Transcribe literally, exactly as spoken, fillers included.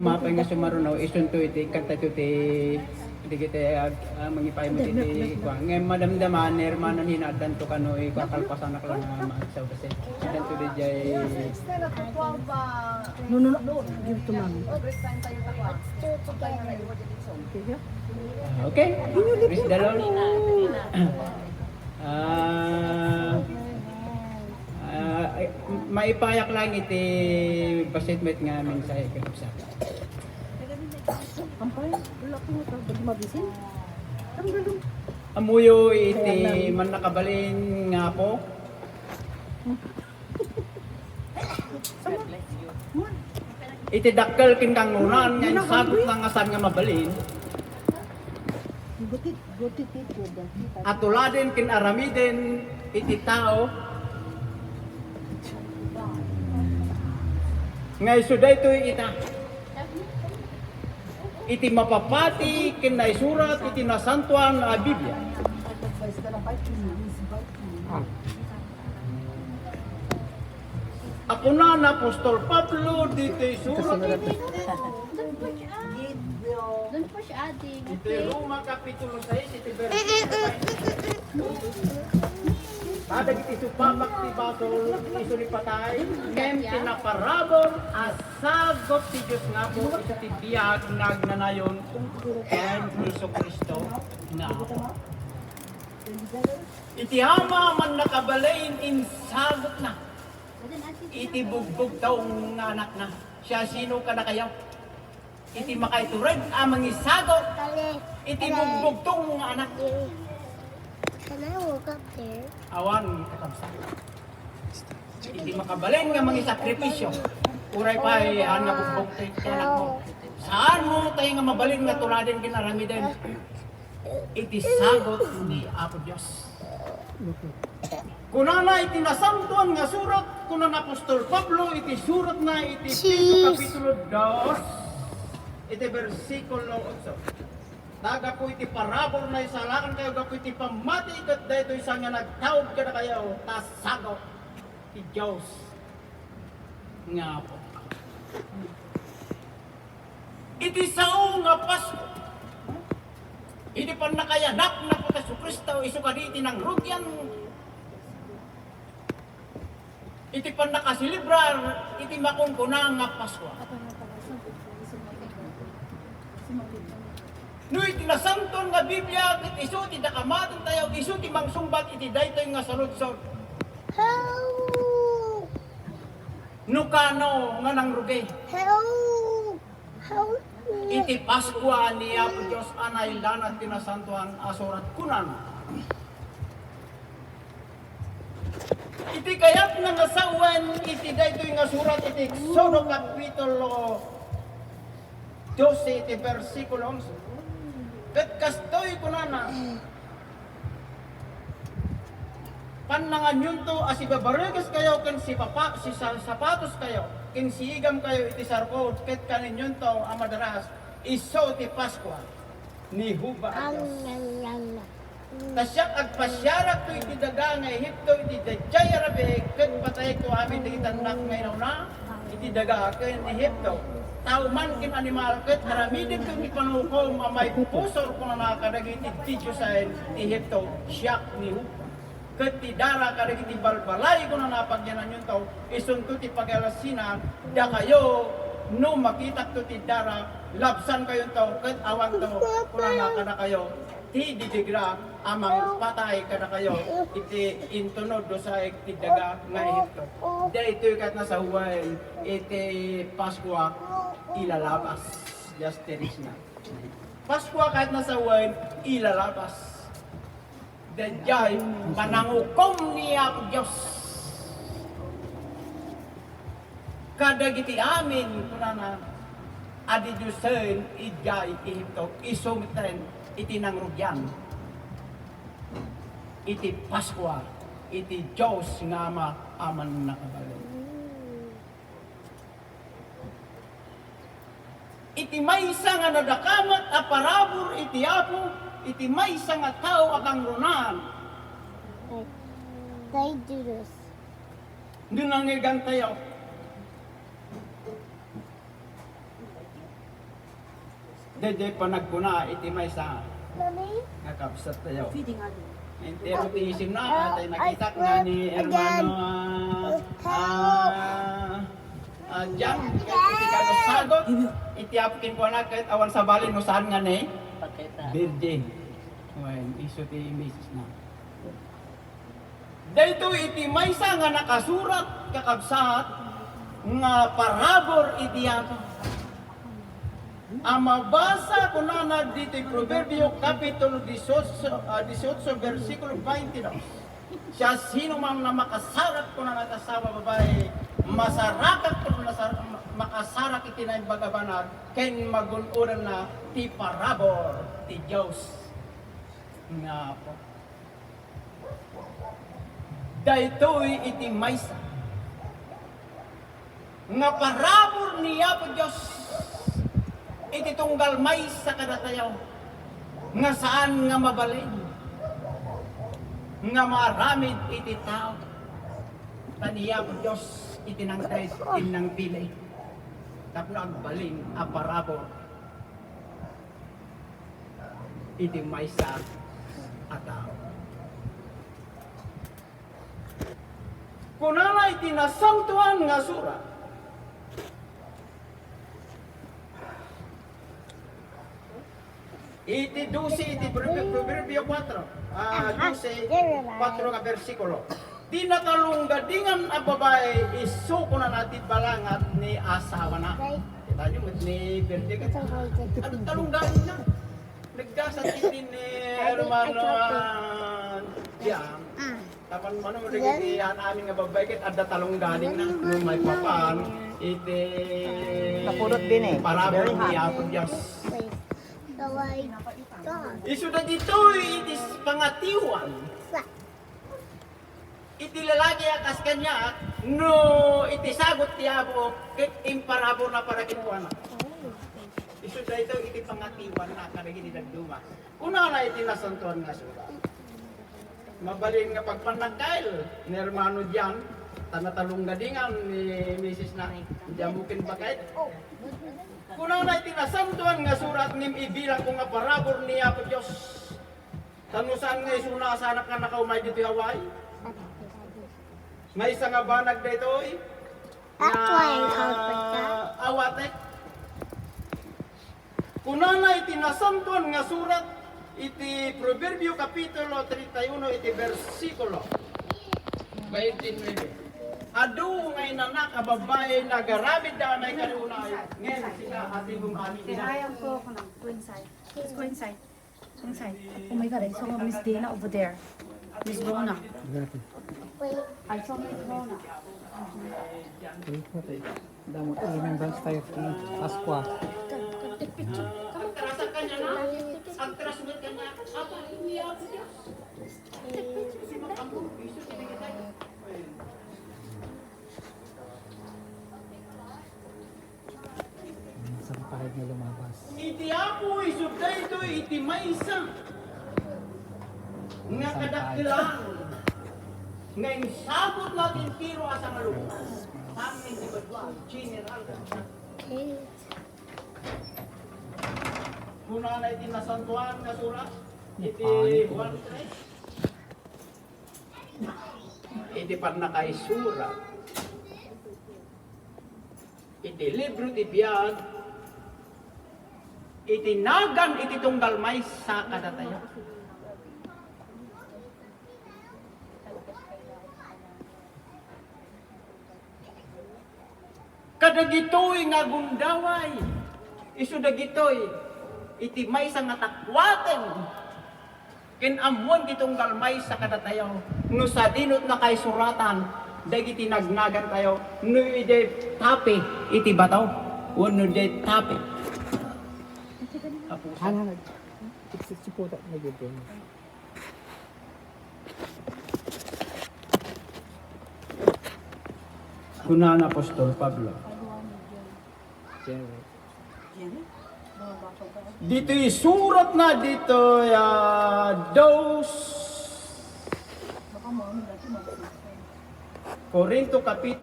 Mapay nga sumaruno, isunto iti kanta ito ti, dagiti ag-, ah, mangipaay mo iti kua. Ngem madamdama ni hermano Nina, addanto kano, ikaw, kalpasanak lang nga maagsaw kasi. Addanto di jay. No, no, no. Give it to mommy. Okay. Ah, okay. Praise the Lord. Ah, ah, ay, maipayak lang iti bassit met nga mensahe, kakabsat. Ampay, wala ko nga tawag, di mabisin. Ang galon. Ammoyo iti mannakabalin nga apo. Iti dakkel ken kangrunaan nga insagutna nga saan nga mabalin. Gutit, gutit ito, dagita. A tuladen ken aramiden iti tao. Nga isu daytoy ita. Iti mapapati ken naisurat iti Nasantoan a Biblia. A kuna ni apostol Pablo ditoy surat iti Don Push, ah. Don Push, adding. Iti Roma Kapitulo sais, iti bersikulo twenty-two. Kadagiti supapak ti basol, isu ni patay, ngem ti naparabur a sagut ti Dios nga Apo, isu ti biag nga agnanayon ken Jesu-Cristo nga Apo. Iti Ama a mannakabalin, insagutna iti bugbugtong nga Anakna. Siasino kadakayo? Iti makaitured a mangisagut iti bugbugtong nga Anak. Can I walk up there? Awan, kakabsat. Iti makabalin nga mangisakripisio, uray pay haan nga bugbugtong ti Anakmo. Saanmo tayo nga mabalin nga tuladen ken aramiden iti sagut ni Apo Dios. Kunana iti Nasantoan nga Surat, kuna ni apostol Pablo iti suratna iti Efeso Cheese. Kapitulo dos, iti bersikulo otso. Ta gapu iti paraburna, isalakankayo gapu iti pammati, ket daytoy sa nga nagtaud kadakayo, ta sagut ti Dios nga Apo. Iti sao nga Pasko, iti pannakayanak ni Apo Jesu-Cristo, isu kadi iti nangrugian, iti pannakaselebrar iti makunkuna nga Pasko. No iti Nasantoan nga Biblia, ket isu ti dakamatentayo, isu ti mangsungbat iti daytoy nga saludsod. No kano nga nangrugi? Iti Paskua ni Apo Dios a nailana ti Nasantoan a Surat, kunana. Iti kayatna nga sawen iti daytoy nga surat iti Exodo Kapitulo dose, iti bersikulo onse. Ket kastoy kunana, Pannanganyonto a sibabaregeskayo ken sipapa-, sisa-, sapatoskayo, ken siigamkayo iti sarkod, ket kaninyonto a madaras, isu ti Paskua ni Jehovah a Dios. Ta siak, agpasiarakto iti daga nga Egipto iti daydiay a rabii, ket patayekto amin dagiti annak nga inauna iti daga ken Egipto. Tao man ken animal, ket aramidekto ti pangukom a maipusor, kunana, kadagiti diosen ti Egipto, siak ni Jehovah. Ket ti dara kadagiti balbalay, kunana, pagyananyonto, isunto ti pagalasinna dakayo, no makitakto ti dara, labsankayonto, ket awanto, kunana, kadakayo, ti didigra a mangpatay kadakayo iti inton no dusaek ti daga nga Egipto. Daytoy ket nasawen iti Paskua ilalabas. Just tirisna. Paskua ket nasawen ilalabas. Daydiay panangukom ni Apo Dios kadagiti amin, kunana, a didiosen idiay Egipto, isu metten iti nangrugian iti Paskua iti Dios nga Ama a Mannakabalin. Iti maysa nga nadakamat a parabur iti Apo, iti maysa nga tao a kangrunaan. Dangerous. No nangngegantayo, Daydiay panagkuna iti maysa nga kabsat tayo. Entero ti isimna, atay nakitak nga ni Hermano, ah, ah, ah, John, ket iti kano sagot, iti Apo kenkuana, ket awan sabali no saan nga ni virgin. Wen, isu ti misis na. Daytoy iti maysa nga nakasurat, kakabsat, nga parabur iti Apo a mabasa, kunana ditoy Proverbio, Kapitulo dieciocho, ah, dieciocho, bersikulo twenty-two. Siasinoman a makasarak, kunana, iti asawa, babae, masarakak, kunana, sar-, makasarak iti Naimbag a Banag, ken magun-odanna ti parabur ti Dios nga Apo. Daytoy iti maysa nga parabur ni Apo Dios iti tunggal maysa kadatayo nga saan nga mabalin nga maaramid iti tao. Ta ni Apo Dios iti nangted, iti nangpili tapno agbalin a parabur iti maysa a tao. Kunana iti Nasantoan nga Surat, iti dose, iti Prover-, Proverbio kuatro, ah, dose, kuatro nga bersikulo. Ti natalunggadingan a babae, isu, kunana, ti balangat ni asawana. Kita nyo, met ni Verde ka. Ano talunggadingan? Nagkasakit ni Hermano Jan. Tapan mano, dagiti amin nga babae ket adda talunggadingna. No maipapan iti napudot din eh. Parabur ni Apo Dios. Isu dagitoy iti pangatiwan. Iti lalaki a kas kaniak, no iti sagut ti Apo, ket imparaburna para kenkuana. Isu daytoy iti pangatiwanna kadagiti dadduma. Kunana iti Nasantoan nga Surat, mabalin nga pagpannakail ni Hermano Jan, ta natalunggadingan ni misis na, diammo ken bakay. Kunana iti Nasantoan nga Surat, ngem ibilangko nga parabur ni Apo Dios. Ta no saan nga isuna, saanak nga nakaumay ditoy Hawaii. Maysa nga banag daytoy. Awatek. Kunana iti Nasantoan nga Surat, iti Proverbio Kapitulo treinta y uno, iti bersikulo veintinueve. Adu nga inanak a babae, nagaramid da a maikariuna, ngem sika, ati gumani. Say hi, uncle. Go inside. Let's go inside. Inside. Oh my God, I saw Miss Dana over there. Miss Rona. I saw Miss Rona. Damo ti remembrance tayo ti Paskua. Take picture. Come on, take picture. Take picture. Sampay nga lumabas. Iti Apo isu daytoy iti maysa nga kadakkelan nga insabutna ti entero a sangalugan. Amin ti Badua, General. Kunana iti Nasantoan nga Surat, iti Juan tres. Iti pannakaisurat iti libro ti biag, iti nagan iti tunggal maysa kadatayo. Kadagitoy nga agundaway, isu dagitoy iti maysa nga takkuaten ken ammoen ti tunggal maysa kadatayo no sadino ti nakaisuratan dagiti nagnagantayo, no idiay tapi iti bato wenno idiay tapi. Apo. Ano, ano? Siksik si puta, nagiging. Kuna ni Apostol Pablo. Ditoy suratna ditoy, ah, dos Corinto Kapit-,